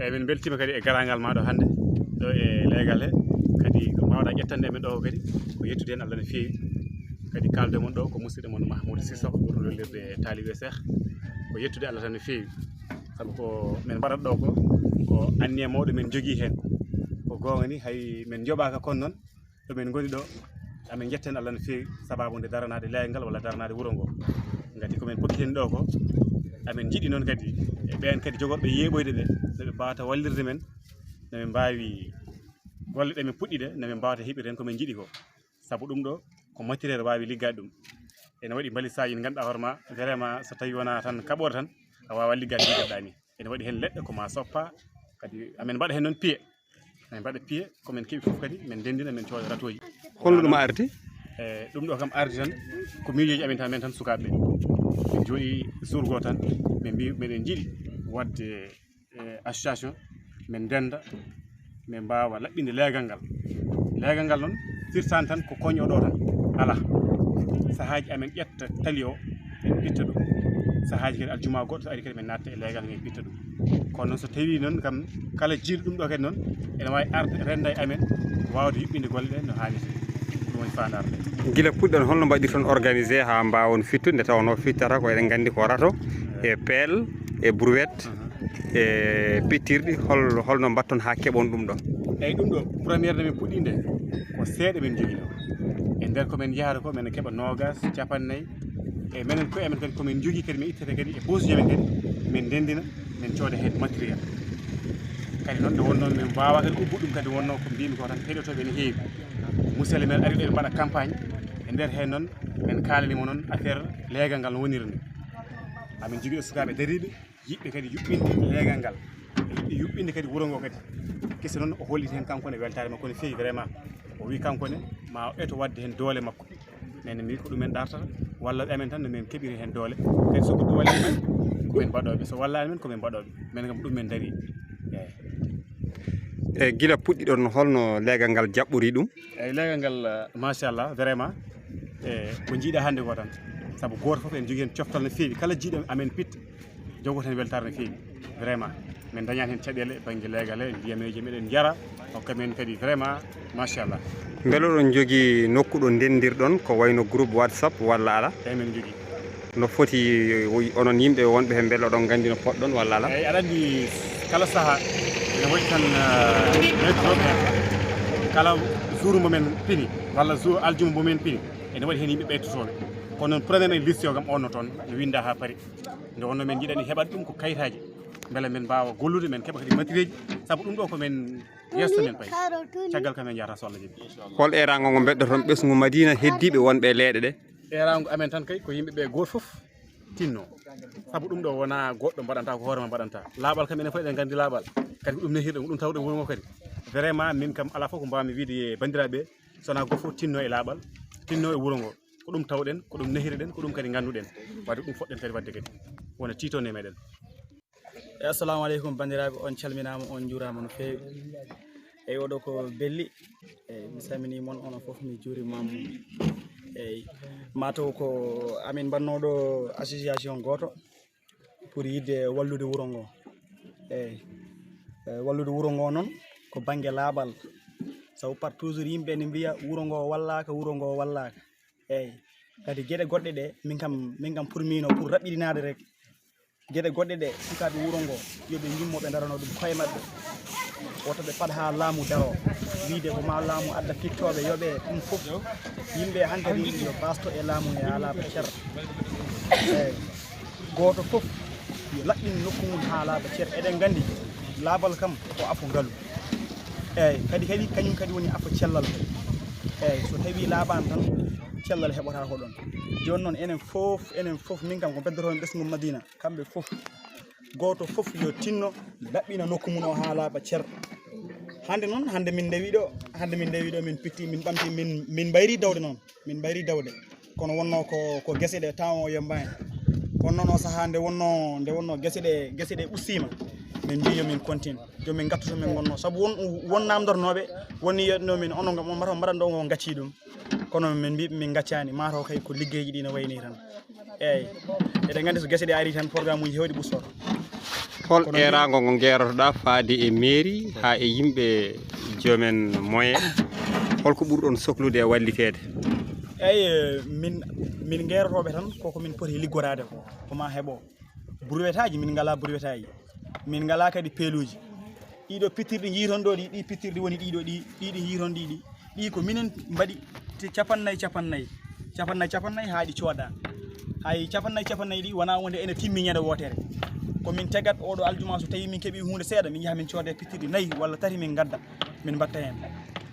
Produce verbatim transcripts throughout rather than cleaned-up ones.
Eeyi, min mbeltiima kadi e garaangal maa ɗo hannde, ɗo e leegal he. Kadi ko mbaawɗaa ƴettande men ɗo ko kadi ko yettude heen Allah no feewi. Kadi kaalde mon ɗo ko musidɗo mon Mahmoud Sissoko, ɓurɗo lollirde Taalibe Seex. Ko yettude Allah tan no feewi. Sabu ko men mbaɗata ɗo ko, ko anniya mawɗo men njogii heen. Ko goonga ni, hay men njoɓaaka, kono noon ɗo men ngoni ɗo, amin njetten Allah no feewi sababu nde daranaade leegal ngal walla daranaade wuro ngo. Ngati ko men poti heen ɗo ko, amin njiɗi noon kadi e ɓeen kadi jogorɓe yeeɓoyde ɓe, no ɓe mbaawata wallirde men, no ɓe mbaawi golle ɗe min puɗɗi ɗe, no ɓe mbaawata heɓirde heen ko min njiɗi ko. Sabu ɗum ɗo ko matériel waawi liggaade ɗum. Ene waɗi mbalisaaji ɗi ngannduɗaa hoore ma, vraiment so tawii wonaa tan kaɓoore tan, a waawaa liggaade liggaɗɗaa ni. Ene waɗi heen leɗɗe ko ma soppa, kadi amin mbaɗa heen noon piye. Min mbaɗa piye, ko min keɓi fof kadi, min ndenndina, min cooda ratooji. Holno ɗum ardi? E, ɗum ɗo kam ardi tan, ko miijooji amin tan, min tan sukaaɓe ɓe. Min njooɗi jour goo tan, min mbi meɗen njiɗi waɗde, e, association, min ndennda, min mbaawa laɓɓinde leegal ngal. Leegal ngal noon, firtaani tan ko koñ o ɗo tan, alaa. Sahaaji amin ƴetta tali o, min pitta ɗum. Sahaaji kadi aljuma goɗɗo so ari kadi min natta e leegal min pitta ɗum. Kono noon so tawii noon kam kala jiiɗo ɗum ɗo kadi noon ene waawi arde rennda e amen waawde yuɓɓinde golle ɗe no haanirta. Ɗum woni faandaare nde. Gila puɗɗon, holno mbaɗirton organisé haa mbaawon fittude nde tawnoo fittata ko eɗen nganndi ko rato e peel e brouette e pittirɗi, hol-, holno mbaɗton haa keɓon ɗum ɗo? Eeyi, ɗum ɗo, première nde min puɗɗii nde, ko seeɗa min njoginoo. E nder ko min njahata ko, min keɓa noogaas, capannay, e minen koye amen kadi ko min njogii kadi, min ittata kadi e poche amen kadi, min ndenndina, min cooda heen matériel. Kadi noon nde wonnoo min mbaawaa kadi ubbude ɗum kadi wonnoo ko mbiymi ko tan heɗotooɓe ene heewi. Monsieur le maire ari ɗo en mbaɗa campagne, e nder heen noon min kaalani mo noon affaire leegal ngal no woniri ni. Amin njogii ɗo sukaaɓe dariiɓe, yiɗɓe kadi yuɓɓinde leegal ngal, yiɗɓe yuɓɓinde kadi wuro ngo kadi. Kese noon o holliti heen kanko ne weltaare makko no feewi vraiment. O wii kanko ne ma o eto waɗde heen doole makko. Min mbi ko ɗum en ɗartata, walla amen tan no min keɓiri heen doole. Kadi so goɗɗo walli men, ko min mbaɗooɓe. So wallaani men, ko min mbaɗooɓe. Min kam ɗum min ndarii. Eeyi. E gila puɗɗiɗon, holno leegal ngal jaɓɓori ɗum? Eeyi, leegal ngal, eh, machallah, vraiment, e ko njiiɗa hannde ko tan. Sabu gooto fof en njogii heen coftal no feewi. Kala jiiɗo amen pitta, jogo tan weltaare no feewi. Vraiment, min ndañaani heen caɗeele bannge leegal he, ndiyameeje meɗen njara, hokka men kadi vraiment, machallah. Mbele oɗon njogii nokku ɗo ndenndirɗon ko wayno groupe WhatsApp walla alaa? Eeyi, min njogii. No foti onon yimɓe wonɓe heen, mbele oɗon nganndi no potɗon walla alaa? Eeyi, aɗa anndi kala sahaa ene waɗi tan, eh, ɓeytotooɓe heen. Kala jour mo min pini walla jour aljuma mo min pini, ene waɗi heen yimɓe ɓeytotooɓe. Kono noon premier men liste o kam on no toon, no winndaa haa paari. Nde wonnoo min njiɗani heɓat ɗum ko kayitaaji, mbele min mbaawa gollude, min keɓa kadi matérielji, sabu ɗum ɗo ko min yeeso men payi. Caggal kam en njahata so Allah jaɓi. Hol eeraango ngo mbeddoton ɓesngu Madina heddiiɓe wonɓe e leeɗe ɗe? Eeraango amen tan kay ko yimɓe ɓe gooto fof tinno. Sabu ɗum ɗo wonaa goɗɗo mbaɗanta, ko hoore ma mbaɗanta. Laaɓal kam enen fof eɗen nganndi laaɓal. Kadi ko ɗum nehirɗen, ko ɗum tawɗen wuro ngo kadi. Vraiment min kam alaa fof ko mbaawmi wiide e banndiraaɓe ɓe, so wonaa gooto fof tinno e laaɓal, tinno e wuro ngo. Ko ɗum tawɗen, ko ɗum nehirɗen, ko ɗum kadi ngannduɗen. Wadde ɗum foɗɗen kadi waɗde kadi. Wona tiitonde meɗen. E, assalamu aleykum, banndiraaɓe, on calminaama, on njuuraama no feewi. Eyi, oɗo ko Belli. Eyi, mi salminii mon, onon fof, mi juuriima mon. Eyi, mataw ko amin mbaɗnoo ɗo association gooto pour yiɗde wallude wuro ngo. Eyi, e, wallude wuro ngo noon ko bannge laaɓal. Sabu par toujours yimɓe ne mbiya wuro ngo wallaaka, wuro ngo wallaaka. Eyi, kadi geɗe goɗɗe ɗe, min kam, min kam pour miino pour raɓɓiɗinaade rek. Geɗe goɗɗe ɗe, sukaaɓe wuro ngo, yo ɓe ngimmo ɓe ndarano ɗum koye maɓɓe. Woto ɓe paɗ haa laamu daro. Wiide ko ma laamu adda fittooɓe yoɓe ɗum fof. Yimɓe hankadi yo baasto e laamu he haalaaba cer. Eyi, gooto fof yo laɓɓin nokku mum haalaaba cer. Eɗen nganndi laaɓal kam ko afo ngalu. Eyi, kadi kadi kañum kadi woni afo cellal. Eyi, so tawii laaɓaani tan, cellal heɓataa ko ɗoon. Jooni noon, enen fof, enen fof, min kam ko beddotoomi ɓesngu Madina, kamɓe fof. Gooto fof yo tinno laɓɓina nokku mum o haa laaɓa cer. Hannde noon, hannde min ndewi ɗo, hannde min ndewi ɗo, min pitti, min ɓamti, min, min mbayri dawde noon, min mbayri dawde. Kono wonnoo ko, ko gese ɗe, temps o yembaani. Kono noon o sahaa nde wonnoo, nde wonnoo gese ɗe, gese ɗe ustiima, min mbii yo min continue, yo min ngattu to min ngonnoo. Sabu won, won naamndornooɓe, woni yeɗnoo min, onon ngam on mbaɗa, mbaɗan ɗo ngo ngaccii ɗum. Kono min mbii min ngaccaani, maa taw kay ko liggeyji ɗi no wayi nii tan. Eeyi. Eɗen nganndi so gese ɗe arii tan, programme uji heewɗi ɓustoto. Hol eeraango ngo ngeerotoɗaa faade e mairie haa e yimɓe joomen moyen? Holko ɓurɗon soklude e walliteede? Eyyi, min, min ngeerotooɓe tan koko min poti liggoraade ko, ko ma heɓo. Burwetaaji, min ngalaa burwetaaji. Min ngalaa kadi peeluuji. Ɗiɗo pittirɗi njiiton ɗo ɗi, ɗi pittirɗi woni ɗiɗo ɗi, ɗiɗi njiiton ɗiɗi. Ɗi ko minen mbaɗi te capannayyi, capannayyi, capannayyi, capannayyi haa ɗi cooda. Hay capannayyi, capannayyi ɗi wona wonde ene timmi ñande wootere. Ko min tegat oɗo aljuma, so tawi min keɓi hunde seeɗa, min njaha min cooda pittirɗi nayi walla tati min ngadda, min mbatta heen.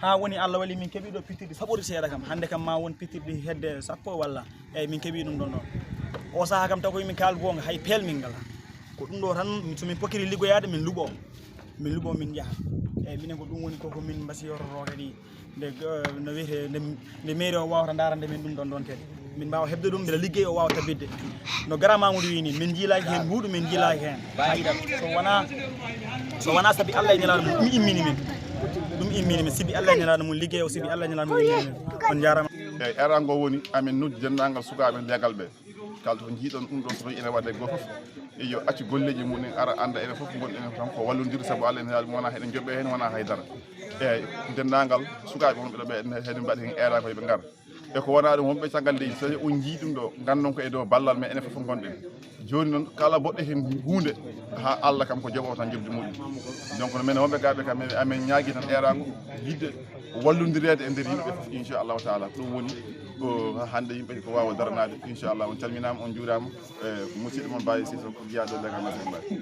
Haa woni Allah wali min keɓi ɗo pittirɗi saɓorɗi seeɗa kam. Hannde kam ma won pittirɗi hedde sappo walla, eyyi, min keɓi ɗum ɗon ɗon. O saha kam taw ko min kaal goonga, hay peel min ngalaa. Ko ɗum ɗo tan, so min pokkiri liggoyaade, min luɓo. Min luɓo, min njaha. Eyyi, minen ko ɗum woni koko min mbasiyoroto kadi. Nde, eh, no wiyetee, nde, nde mairie o wawata ndarande min ɗum ɗon ɗon kadi. Min mbawa heɓde ɗum, mbeɗa liggey o wawa tabitde. No Gara Mamoudou wi ni, min jiilaaki heen mbuuɗu, min jiilaaki heen. Fayida. So wona, so wona sabi Allah e Nelaaɗo mum, ɗum immini min. Ɗum immini min. Sibi Allah e Nelaaɗo mum, liggey o sibi Allah e Nelaaɗo mum immini min. On njaarama. Eyyi, eeraango woni amin noddi denndaangal sukaaɓe leegal ɓe. Kala to njiiɗon ɗum ɗo, so tawi ene waɗa e gooto fof, yo accu golleeji mum en, ara annda enen fof ngonɗen tan ko wallondirde, sabu Allah ene haali, wona heɗen joɓe heen, wona haydara. Eyyi, denndaangal sukaaɓe wonɓe ɗo ɓe, ene, heɗen mbaɗi heen eeraango, yo ɓe ngar. E ko wona ɗum, wonɓe caggal leydi, so tawi on njii ɗum ɗo, nganndon ko e dow ballal, mais enen fof ngonɗen. Jooni noon, kala boɗɗo heen huunde, haa Allah kam ko joɓoowo tan joɓde moƴƴi. Donc, no minen wonɓe gaaɓe kam, amen ñaagi tan eeraango, yiɗde wallondireede e nder yimɓe fof, inchallahu taala. Ko ɗum woni ko hannde yimɓe ko waawa daranaade, inchallah. On calminaama, on njuuraama. E musidɗo mon Baye Cissokho, jiyaaɗo leegal Masel Mbaye.